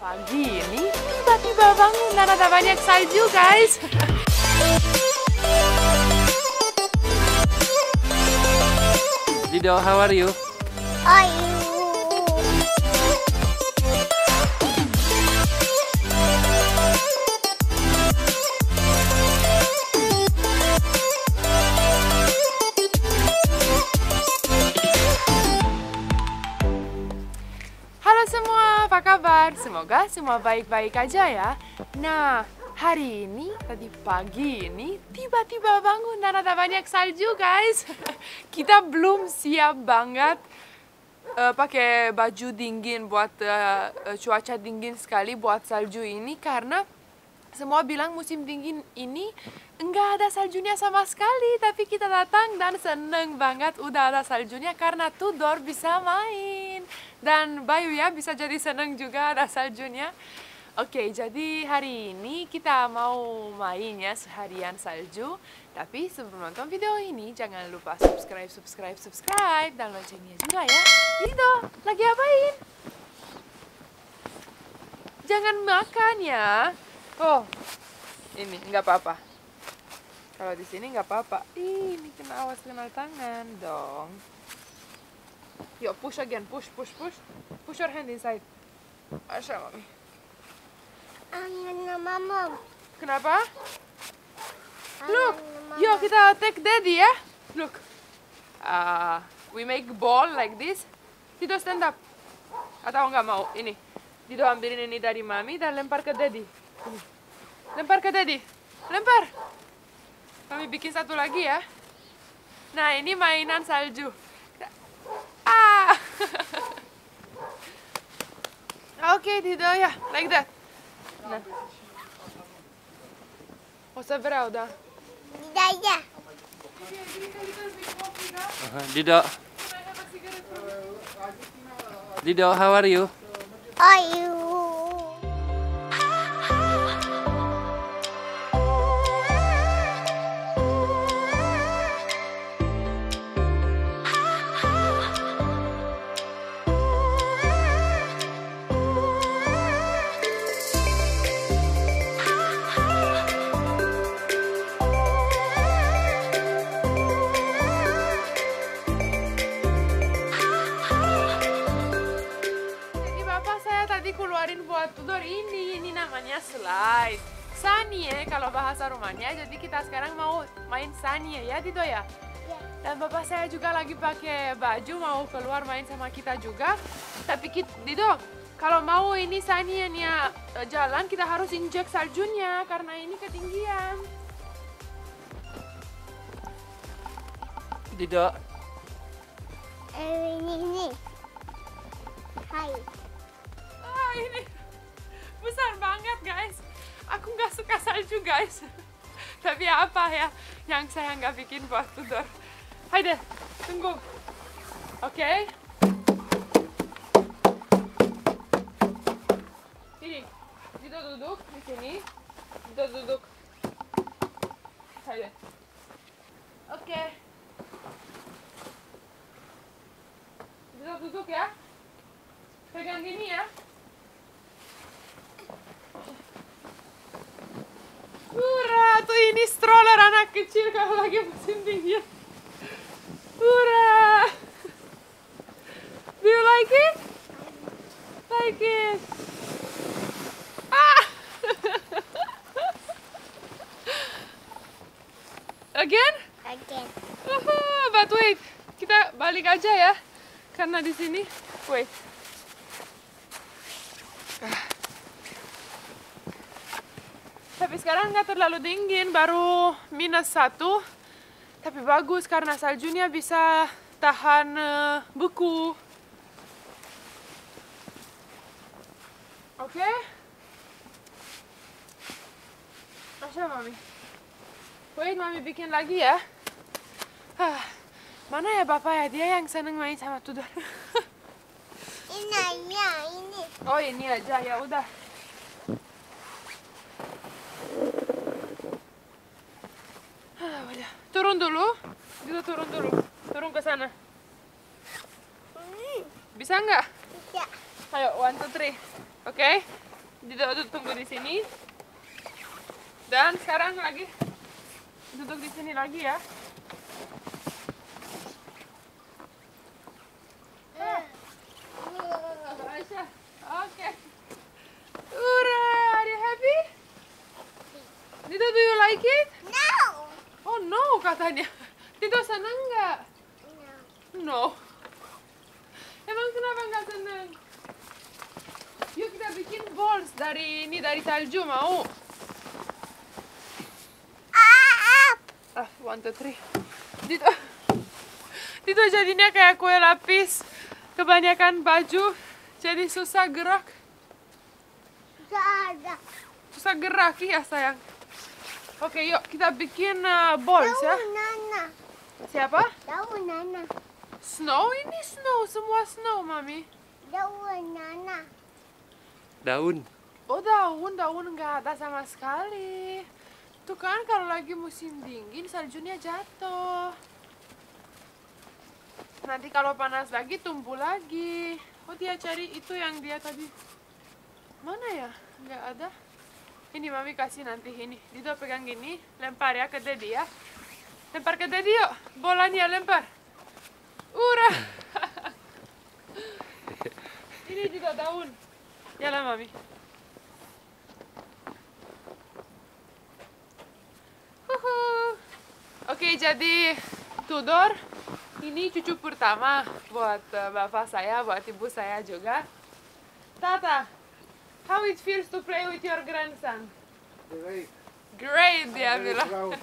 Pagi ini tiba-tiba bangun dan ada banyak salju, guys. Dido, how are you? Halo semua, apa kabar? Semoga semua baik-baik aja ya. Nah, hari ini, tadi pagi ini, tiba-tiba bangun dan ada banyak salju, guys. Kita belum siap banget pakai baju dingin buat cuaca dingin sekali buat salju ini, karena semua bilang musim dingin ini enggak ada saljunya sama sekali. Tapi kita datang dan seneng banget udah ada saljunya karena Tudor bisa main. Dan Bayu ya bisa jadi seneng juga ada saljunya. Oke, jadi hari ini kita mau main ya seharian salju. Tapi sebelum nonton video ini jangan lupa subscribe dan loncengnya juga ya. Gitu, lagi apain? Jangan makan ya. Oh, ini nggak apa-apa. Kalau di sini nggak apa-apa. Ini kena awas kenal tangan dong. Yuk, push again, push. Push your hand inside. Asya, mami. Mama. Kenapa? Look, yuk kita take daddy ya. Look, we make ball like this. Dido stand up. Atau nggak mau? Ini. Dido ambilin ini dari mami dan lempar ke daddy. Ini. Lempar ke daddy. Lempar. Mami bikin satu lagi ya. Nah, ini mainan salju. Oke, Dido ya, like that. Nah. Osa bra udah. Daya. Dido. Dido, how are you? Keluarin buat Tudor ini namanya slide. Sanie kalau bahasa Rumania, jadi kita sekarang mau main sanie ya Dido ya? Dan bapak saya juga lagi pakai baju mau keluar main sama kita juga. Tapi Dido, kalau mau ini sanie-nya jalan kita harus injek saljunya karena ini ketinggian. Dido. Ini. Hai. Ini besar banget, guys. Aku nggak suka salju, guys. Tapi apa ya yang saya nggak bikin buat Tudor. Haide, tunggu. Oke. Ini, Dido duduk di sini. Dido duduk. Haide. Oke. Dido duduk ya. Pegang gini ya. Hurra, tuh ini stroller anak kecil kalau lagi musim dingin. Hurra. Do you like it? Like it? Ah! Again? Again. But wait, kita balik aja ya. Karena di sini, wait. Tapi sekarang nggak terlalu dingin, baru -1. Tapi bagus karena saljunya bisa tahan beku. Oke? Asya, mami. Wait, mami bikin lagi ya. Mana ya bapak ya? Dia yang seneng main sama Tudor. Ini. Oh, ini aja ya udah. Turun dulu. Dido turun dulu. Turun ke sana. Bisa nggak? Ya. Ayo, 1, 2, 3. Oke? Dido tunggu di sini. Dan sekarang lagi duduk di sini lagi ya. Aisyah, oke. Hurrah, are you happy? Dido, do you like it? No. Oh no, katanya. Dido senang nggak? No. Emang kenapa nggak senang? Yuk kita bikin balls dari salju, mau? Ah, 1, 2, 3. Dido jadinya kayak kue lapis. Kebanyakan baju, jadi susah gerak. Gak ada. Susah gerak ya sayang. Oke, yuk kita bikin balls ya. Daun Nana. Siapa? Daun Nana. Snow, ini snow, semua snow, Mami. Daun Nana. Daun. Oh, daun nggak ada sama sekali. Tuh kan kalau lagi musim dingin saljunya jatuh. Nanti kalau panas lagi tumbuh lagi. Oh, dia cari itu yang dia tadi. Mana ya? Nggak ada. Ini Mami kasih nanti ini. Dido pegang gini, lempar ya ke Dedi ya. Lempar ke Dedi yuk. Bolanya lempar. Urah. Ini juga daun. Yalah Mami. Oke, jadi Tudor, ini cucu pertama buat bapak saya, buat ibu saya juga. Tata, how it feels to play with your grandson? Great. Great, dia Very bilang. proud.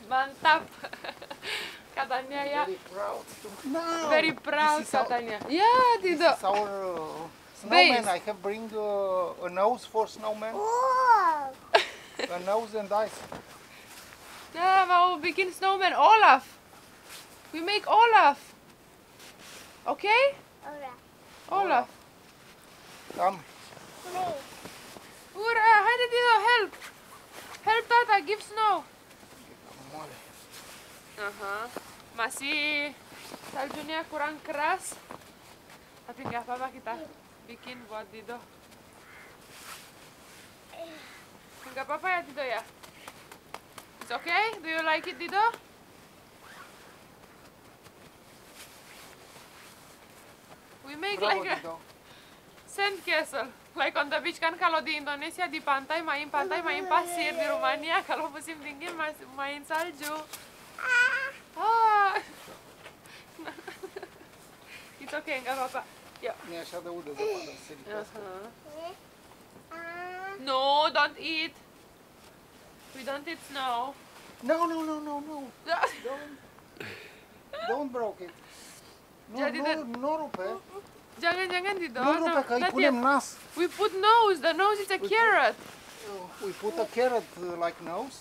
Mantap. Katanya ya, Very proud. No. very proud This is our- katanya. Ya, This tidak. is our snowman. Base. I have bring a nose for snowman, Oh. a nose and eyes. Nah, mau bikin snowman, Olaf. We make Olaf. Okay? Alright. Olaf. Come. Please. Hurrah, hai Dido, help. Help Tata, give snow. Aha. Masih saljunya kurang keras. Tapi nggak apa-apa kita bikin buat Dido. Nggak apa-apa ya Dido ya? It's okay? Do you like it Dido? We make Bravo, like a Dido. sand castle. Like on the beach kan kalau di Indonesia di pantai main pasir, di Rumania kalau musim dingin main salju. Ah. It's okay, nggak apa-apa. Yuk. Не, așa de udă zăpadă. se lipească. No, don't eat. We don't eat snow. No, no, no, no, no. Don't broke it. Nu, Jadi de- nu rupe. Jangan Dido. Nu rupe, că îi not punem yet. nas. We put nose. The nose is a carrot We put a carrot like nose.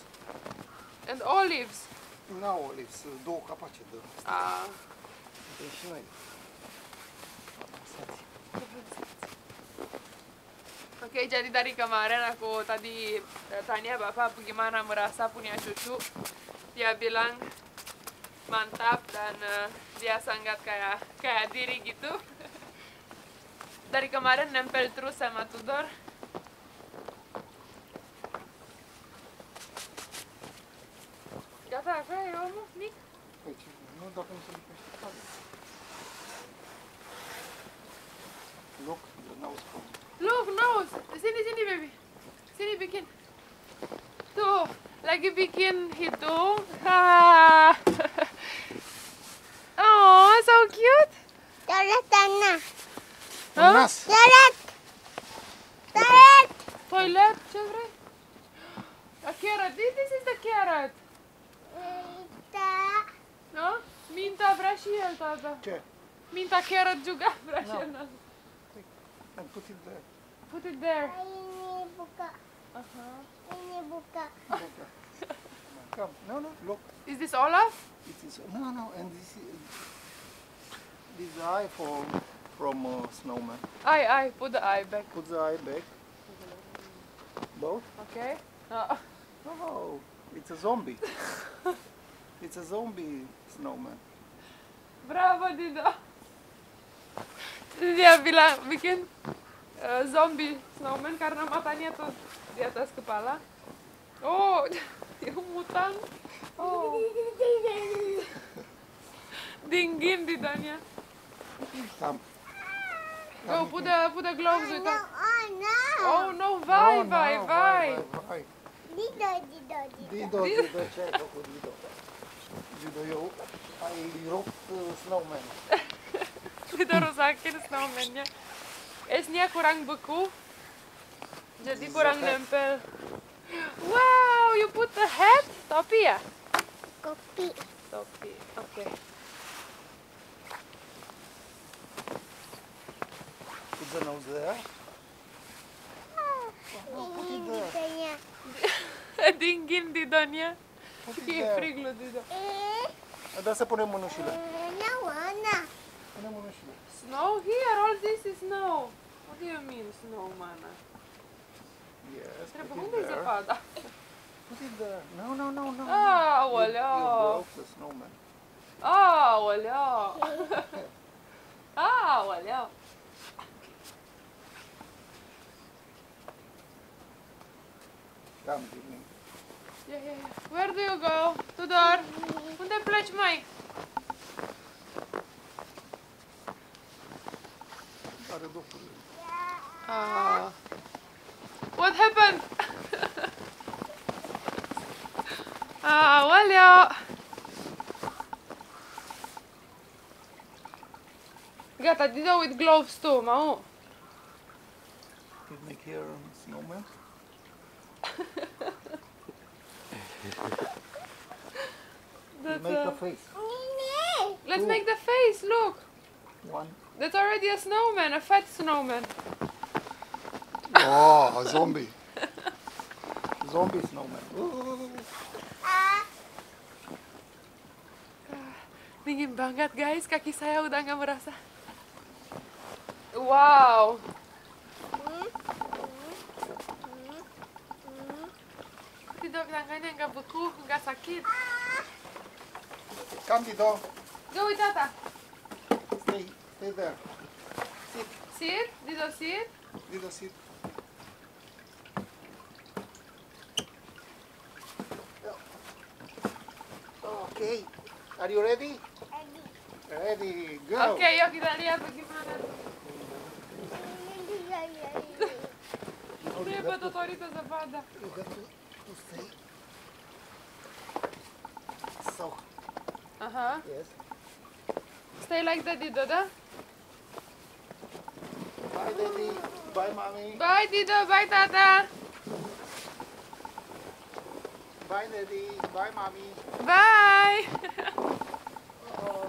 and olives. No, olives. Două capace de Ah. Deci și noi. Oke, jadi dari kemarin aku tadi tanya Bapak bagaimana merasa punya cucu. Dia bilang mantap dan dia sangat kayak diri gitu. Dari kemarin nempel terus sama Tudor. Gata apa ya kamu? Nih. Deci, nu dacă nu se lipește tare. Look, the nose from. Look, nose. Sini baby. Sini bikin. Tuh, lagi bikin hidung. Ah. Oh, so cute. Darat Nana. Huh? Nas! Darat. Darat. Toilet, ce vrei? A carrot. This is the carrot. Da. No? Minta vrea și el, tata. Ce? Minta carrot juga vrea și No. el. And put it there. Put it there. Ini buka. Uh-huh. Ini buka. Come. No, no, look. Is this Olaf? It is. No, no, and this eye from snowman. I put the eye back. Put the eye back. Both. Okay. Oh, it's a zombie. It's a zombie snowman. Bravo, Dido. Dia bilang bikin zombie snowman karena matanya tuh di atas kepala. Oh, dia mutan. Oh, dingin lidahnya. Come. Go, put the gloves with her. Oh no. Oh no, vai, No, vai, no, vai. vai. Dido. Dido, check ako Dido. Dido, I rope snowman. Udah rusakin snowman-nya. Esnya kurang beku, jadi kurang nempel. Wow, you put the hat? Topi ya? Kopi. Topi, oke. Put the nose there. Ini ditanya. Dingin lidahnya. Put it Oke, there. friglo lidah. Da se pune mână și la. Nawana. Pune mână și la. Snow here, all this is snow. What do you mean snow, mana? Yes, Trebuie, put unde it e there. zăpada? Put it there. No. Aoleo! You broke the snowman. Aoleo! Aoleo! Come, give me. Yeah. Where do you go? Tudor? Unde pleci, mai? Are duhurile. Ah. What happened? Aoleo! Gata, Dido with gloves too, mau. You make here snowman. You make a face. Let's make the face, look. One. That's already a snowman, a fat snowman. Oh, a zombie. Zombie snowman. Dingin banget guys, kaki saya udah nggak merasa. Wow. Tidak, tangannya nggak beku, nggak sakit. Come, Dido. Go with Tata. Stay there. Sit. Sit, Dido sit. Dido, sit. Okay. Are you ready? Ready. Go. Oke, yuk kita lihat bagaimana. Treba to torita zapada. You have to stay. So, Aha. yes. Stay like that, Dido, da? Bye, Daddy. Bye, Mommy. Bye, Dido. Bye, Tata. Bye, Daddy. Bye, Mommy. Bye. Oh.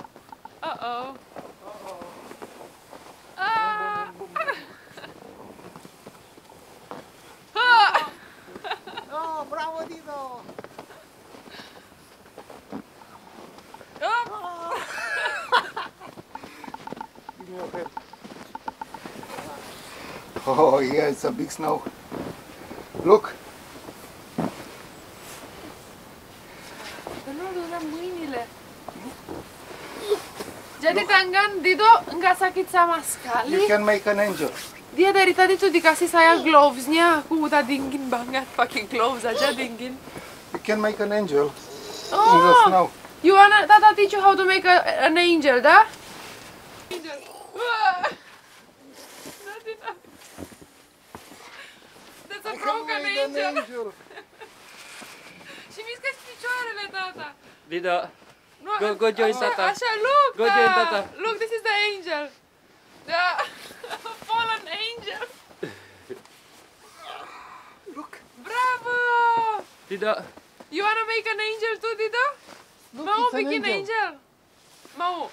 Uh-oh. Uh-oh. Ah. Boom, boom, boom. Ah. Oh, bravo, Dido. Oh. Give me your hand. Oh, yeah, it's a big snow. Look. Nu duream mâinile. Jadi tangan Dido nggak sakit sama sekali. You can make an angel. Dia dari tadi tuh dikasih saya glovesnya. Aku udah dingin banget pakai gloves aja dingin. You can make an angel in the snow. You wanna Tata teach you how to make an angel, da? Angel. That's a broken Make an angel. angel. Și mișcă-ți picioarele, Tata. Dido, Nu, Go join așa, Tata. Așa, look! Go join Tata. Look, this is the angel. The fallen angel. Look. Bravo! Dido, You wanna make an angel too, Dido? Look, Mau it's an bikin angel. Mau.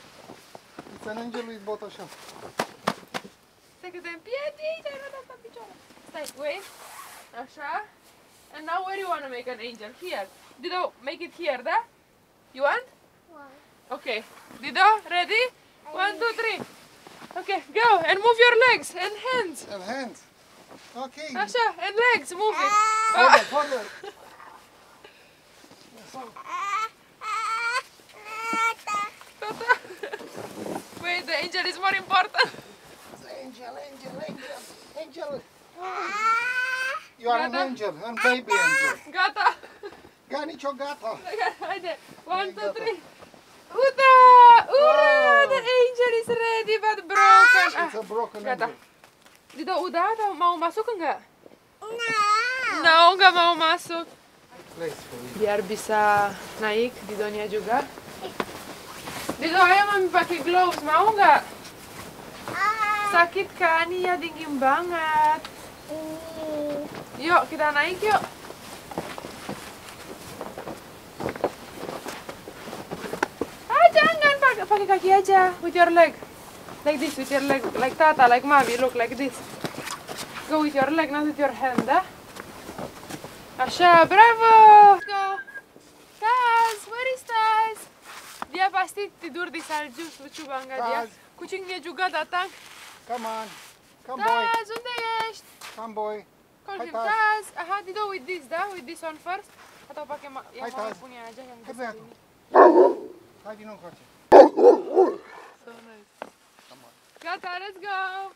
It's an angel with both așa. Stai că te împiedici, ai rădat pe picioare. Stai, wait. Așa. And now where you wanna make an angel? Here. Dido, make it here, da? You want? Okay. Dido, ready? 1, 2, 3. Okay, go. And move your legs and hands. And hands. Okay. Așa, and legs, move it. Further. Tata. Wait, the angel is more important. Angel. Angel. You are an angel, an baby angel. Gata. Gani chogata. Haide. 1, 2, 3. Uda! Ura! The angel is ready but broken. It's a broken Gata. angel. Dido udah atau mau masuk enggak? Nah. No, enggak mau masuk. Place for you. Biar bisa naik Didonya juga. Dido, ayo mami pakai gloves, mau nggak? Sakit kan? Iya, dingin banget. Yuk, kita naik yuk. Ah, jangan pakai kaki aja. With your leg. Like this, with your leg. Like Tata, like Mami. Look, like this. Go with your leg, not with your hand, ah. Asha, bravo! Go. Taz, where is Taz? Dia pasti tidur di salju, lucu banget ya. Taz. Kucingnya juga datang. Come on. Come boy. Taz, unde ești? Come boy. Call Hai, him. Taz. Taz. Aha, Dido, with this, da? With this one first? Atau pakai yang Hai, mami Taz. punya aja yang Hai, besar Beato. ini. Hai vino încoace. So nice. Come on. Gata, let's go!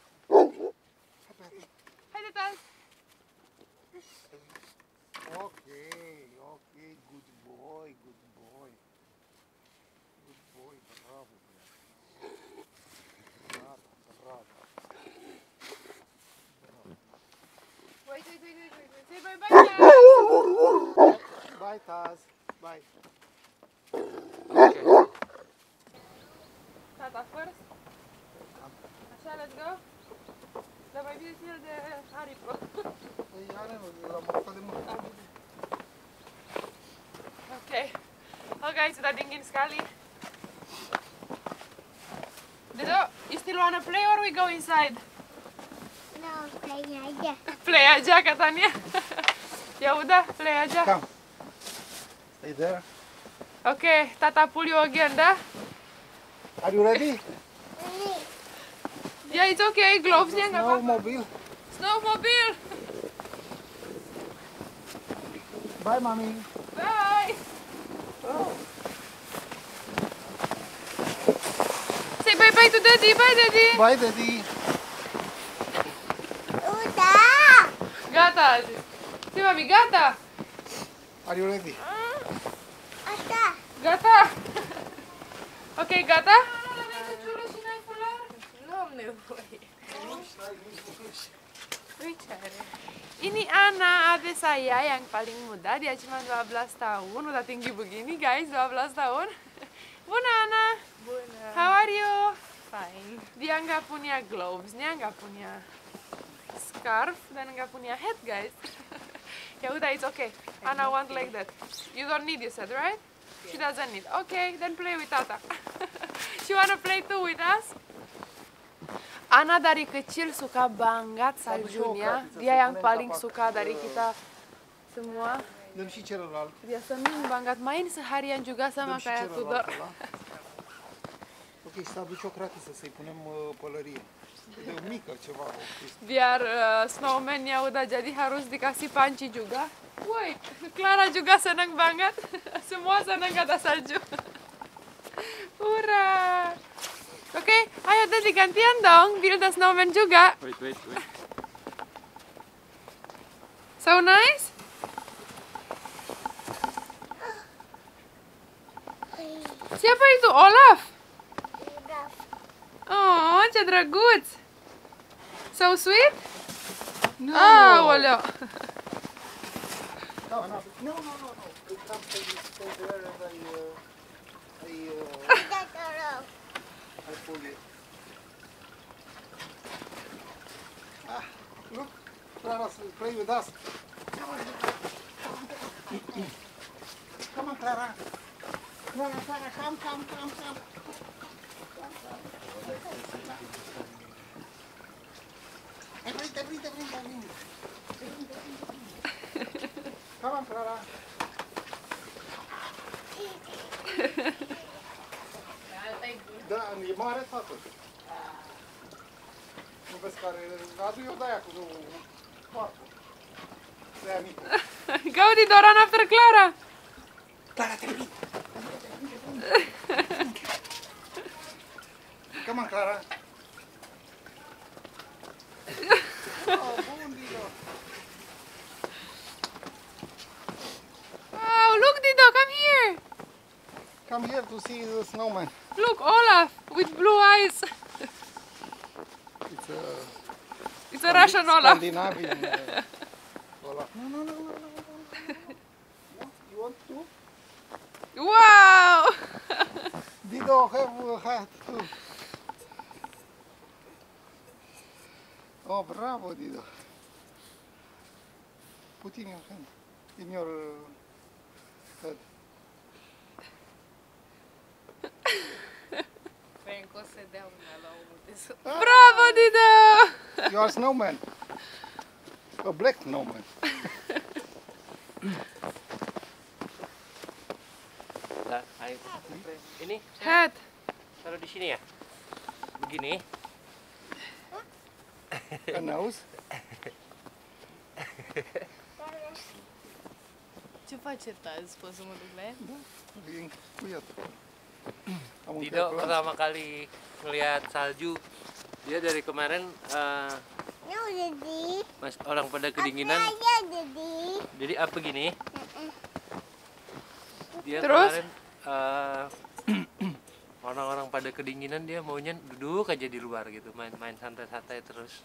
Haide, Taz. Okay, okay, good boy, good boy. Good boy, bravo. Bravo, bravo. Wait. Say bye-bye, Taz. Bye, Taz. Bye. Okay. Tata first. Așa, let's go. Dar mai bine ține de aripă. Păi are, l-am arătat de mult. Okay. Okay, sudah dingin sekali. Dido, you still wanna play or we go inside? No, kayaknya aja. Play aja katanya. Ya udah, play aja. Come. Stay there. Okay, Tata pull you again, dah? Are you ready? Ini. Yeah, it's okay. Gloves-nya nggak apa-apa. Snowmobile. Snowmobile. Bye, mommy. Bye. Say bye-bye to Daddy. Bye, Daddy. Bye, daddy. Udah. Gata. Si Mami, gata. Are you ready? Ada. Gata. Okay, gata? Ini Ana, adik saya yang paling muda. Dia cuma 12 tahun. Udah tinggi begini, guys. 12 tahun. Buna, Ana. Buna. How are you? Fine. Dia nggak punya gloves-nya, nggak punya scarf, dan nggak punya hat, guys. Ya udah, it's okay. Ana want like that. You don't need this hat, right? She doesn't need. Okay, then play with Tata. She wanna play too with us? Ana dari kecil suka banget saljunya. Dia yang paling suka dari kita semua. Dăm și celălalt. Dia seneng banget main seharian juga sama Dăm și kayak Tudor. celălalt ăla. Ok, și să aduci o creată să-i punem pălărie. De o mică ceva. O chestie. Biar snowman-nya udah jadi harus dikasih panci juga. Woi, Clara juga seneng banget. Semua seneng kata salju. Hurra! Oke, ayo Daddy gantian dong. Build a snowman juga. Wait. So nice. Siapa itu? Olaf? Udah. Oh, ce drăguț! So sweet? No! Aoleo! No. It comes to you, stay there and Udah tolong. I pull you. Ah, look. Clara, play with us. Come on, Clara. Clara, come. Brinde. Come on, Clara. Da, e mare, tată. Nu vezi care... Adu eu de-aia cu poartă. De-aia mică. Go Dido, run after Clara! Clara, te prind! Come on, Clara. Bun, Dido. Wow, look, Dido, come here. Come here to see the snowman. Look, Olaf with blue eyes. It's a It's a Russian Olaf. Scandinavian Olaf. No. You want to? Wow. Dido, have a hat too. Oh, bravo, Dido. Put in your hand, in your head. Bravo, Dido. You are snowman. A black snowman. Nah, ayo. Ini Hat. taruh di sini ya. Begini. A nose. Ce faceți azi? Poți să mă duc la el? Uite. Dido pertama kali ngelihat salju, dia dari kemarin No, Daddy. mas orang pada kedinginan. Saya, Daddy. Jadi apa gini? Dia Terus? kemarin orang-orang pada kedinginan, dia maunya duduk aja di luar gitu, main-main santai-santai terus.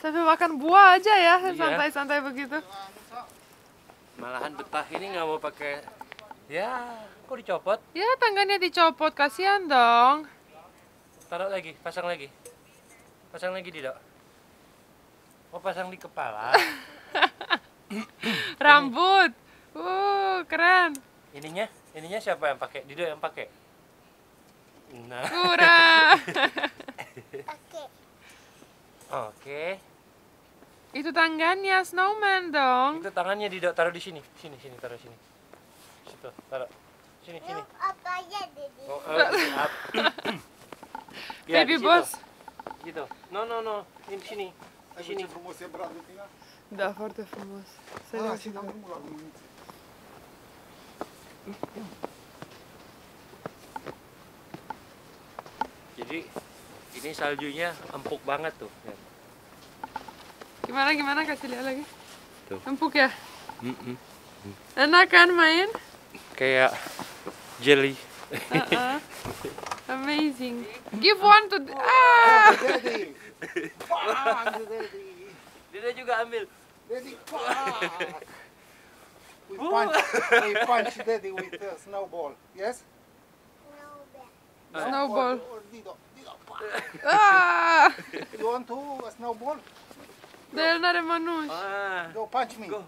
Sampai makan buah aja ya, Iya. santai-santai begitu. Malahan betah ini nggak mau pakai. Ya, kok dicopot? Ya, tangannya dicopot, kasihan dong. Taruh lagi, pasang lagi. Pasang lagi, Dido. Oh, pasang di kepala. Rambut. Keren. Ininya siapa yang pakai? Dido yang pakai. Nah. Kurang. Oke. Oke. Itu tangannya snowman dong. Itu tangannya Dido, taruh di sini. Sini, taruh sini. Situ, taruh. Sini. No, apa ya, Daddy? Oh, ya, Baby di situ. boss. Gitu. No. Ini di sini. Di sini. Ce frumos e bradul tine. Da, foarte frumos. Ah, și dăm drumul la luminițe. Jadi ini saljunya empuk banget tuh. Gimana kasih lihat lagi. Tuh. Empuk ya? Enak kan main? Kayak jelly. Amazing. Give one to... Ah! Daddy! Fuck, Daddy! Dia juga ambil. Daddy, fuck! We punch Daddy with a snowball. Yes? No, Dad. Snowball. Or Dido, fuck! Ah! You want to a snowball? Dar el n-are mănuși. Ah. Go punch me. Go.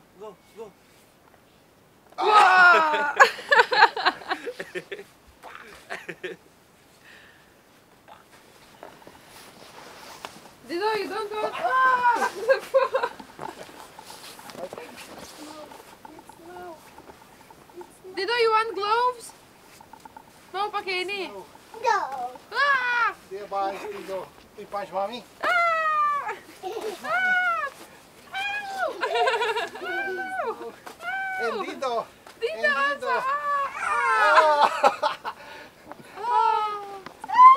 Ah! Dido, you don't want... Ah! Dido, you want gloves? Mau pakai ini. No. Ah! There by Dido. We punch mommy. Ah! Ah! Ow! And Dido. Dido, And Dido. ah!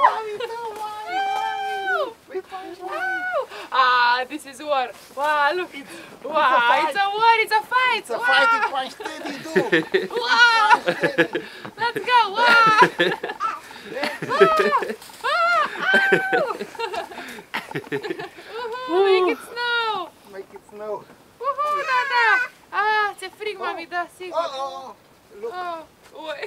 Mommy too, mommy. We punch mommy. Ah, this is war. Wow, look. Wow, fight. it's a war, it's a fight. It's a Wow. fight, we punch Daddy too. Wow. Let's go. Wow. Make it snow. Make it snow. Woohoo, Nana. Ah, ți-e frig, mami, da, sigur. Oh, look. Ui.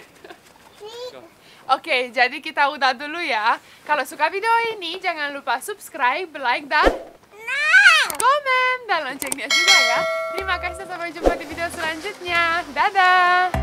Oke, jadi kita udah dulu ya. Kalau suka video ini, jangan lupa subscribe, like, dan komen. Dan loncengnya juga ya. Terima kasih, sampai jumpa di video selanjutnya. Dadah!